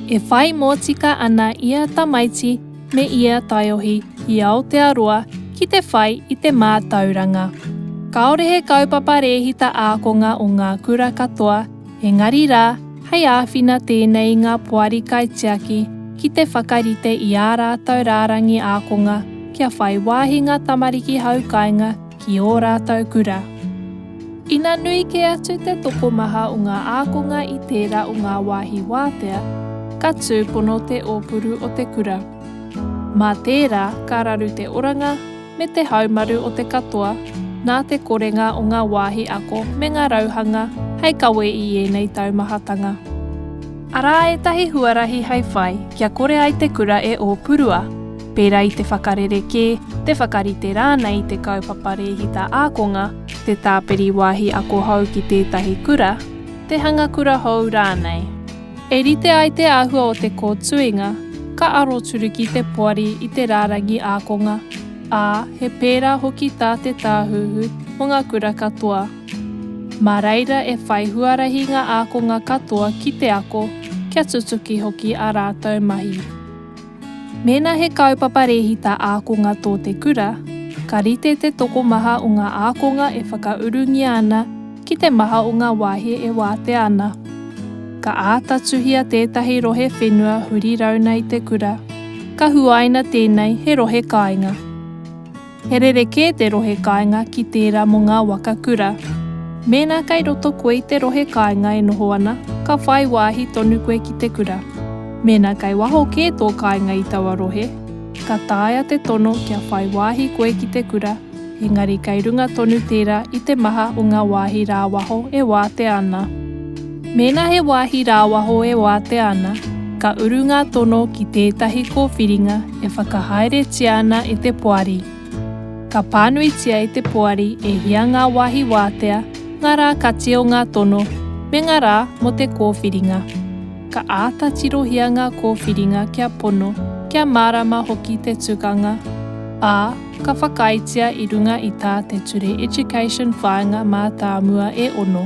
E whai mōtika ana ia tamaiti me ia taiohi i Aotearoa ki te whai i te mātauranga. Kāore he kaupapa rēhita ākonga o ngā kura katoa, engari rā, hei āwhina tēnei i ngā poari kaitiaki ki te whakarite i ā rātou rārangi ākonga kia whai wāhi ngā tamariki haukāinga ki ō rātou kura. Ina nui kē atu te tokomaha o ngā ākonga i tērā o ngā wāhi wātea, ka tūpono te ōpuru o te kura. Mā tērā ka raru te oranga me te haumaru o te katoa nā te korenga o ngā wāhi ako me ngā rauhanga hei kawe i ēnei taumahatanga. Arā ētahi huarahi hei whai kia kore ai te kura e ōpurua. Pērā i te whakarerekē, te whakarite rānei i te kaupapa rēhita ākonga, te tāpiri wāhi ako hou ki tētahi kura, te hanga kura hou rānei. E rite ai te āhua o te kōtuinga, ka aroturuki te poari i te rārangi ākonga, ā, he pērā hoki tā te Tāhuhu mō ngā kura katoa. Mā reira e whai huarahi ngā ākonga katoa ki te ako, kia tutuki hoki ā rātou mahi. Mēnā he kaupapa rēhita ākonga tō te kura, ka rite te tokomaha o ngā ākonga e whakaurungia ana ki te maha o ngā wāhi e wātea ana. Ka āta tuhia tētahi rohe whenua huri rauna i te kura, ka huaina tēnei he rohe kāinga. He rerekē te rohe kāinga ki tērā mō ngā waka kura. Mēnā kei roto koe i te rohe kāinga e noho ana, ka whai wāhi tonu koe ki te kura. Mēnā kei waho kē tō kāinga i taua rohe, ka taea te tono kia whai wāhi koe ki te kura, engari kei runga tonu tērā i te maha o ngā wāhi rāwaho e wātea ana. Mēnā he wāhi rāwaho e wātea ana, ka uru ngā tono ki tētahi kōwhiringa e whakahaeretia ana e te poari. Ka pānuitia e te poari e hia ngā wāhi wātea, ngā rā kati o ngā tono, me ngā rā mō te kōwhiringa. Ka āta tirohia ngā kōwhiringa kia pono, kia mārama hoki te tukanga, ā, ka whakaaetia i runga i tā te Ture Education Whāinga Mātāmua e ono.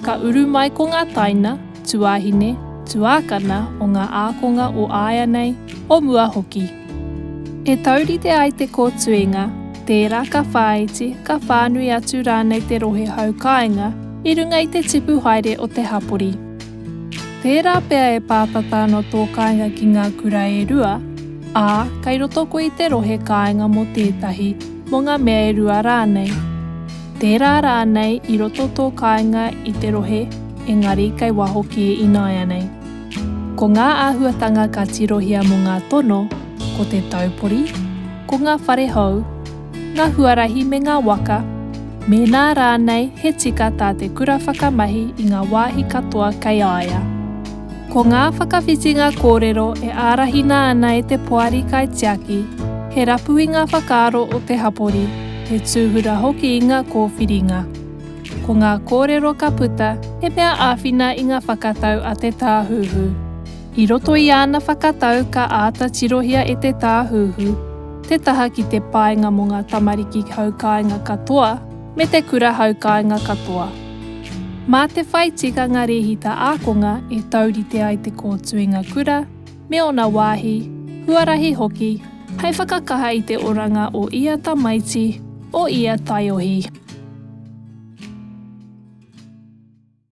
Ka uru mai ko ngā taina, tuāhine, tuākana o ngā ākonga o āianei, o mua hoki. E taurite ai te kōtuinga, tērā ka whāiti, ka whānui atu rānei te rohe hau kāinga i runga i te tipu haere o te hapori. Tērā pea e pātata ana tō kāinga ki ngā kura e rua, ā, kei roto koe i te rohe kāinga mō tētahi, mō ngā mea e rua rānei. Tērā rānei i roto tō kāinga i te rohe, engari kei waho kē ināianei. Ko ngā āhuatanga ka tirohia mō ngā tono, ko te taupori, ko ngā whare hou, ngā huarahi me ngā waka, mēnā rānei he tika tā te kura whakamahi i ngā wāhi katoa kei a ia. Ko ngā whakawhitinga kōrero e ārahina ana e te Poari Kaitiaki, he rapu i ngā whakaaro o te hapori, he tūhura hoki i ngā kōwhiringa. Ko ngā kōrero ka puta, he mea āwhina i ngā whakatau a te Tāhuhu. I roto i āna whakatau ka āta tirohia e te Tāhuhu te taha ki te painga mō ngā tamariki haukāinga katoa me te kura haukāinga katoa. Mā te whai tikanga rēhita ākonga e taurite ai te kōtuinga kura me ōna wāhi, huarahi hoki, hei whakakaha i te oranga o ia tamaiti, o ia taiohi.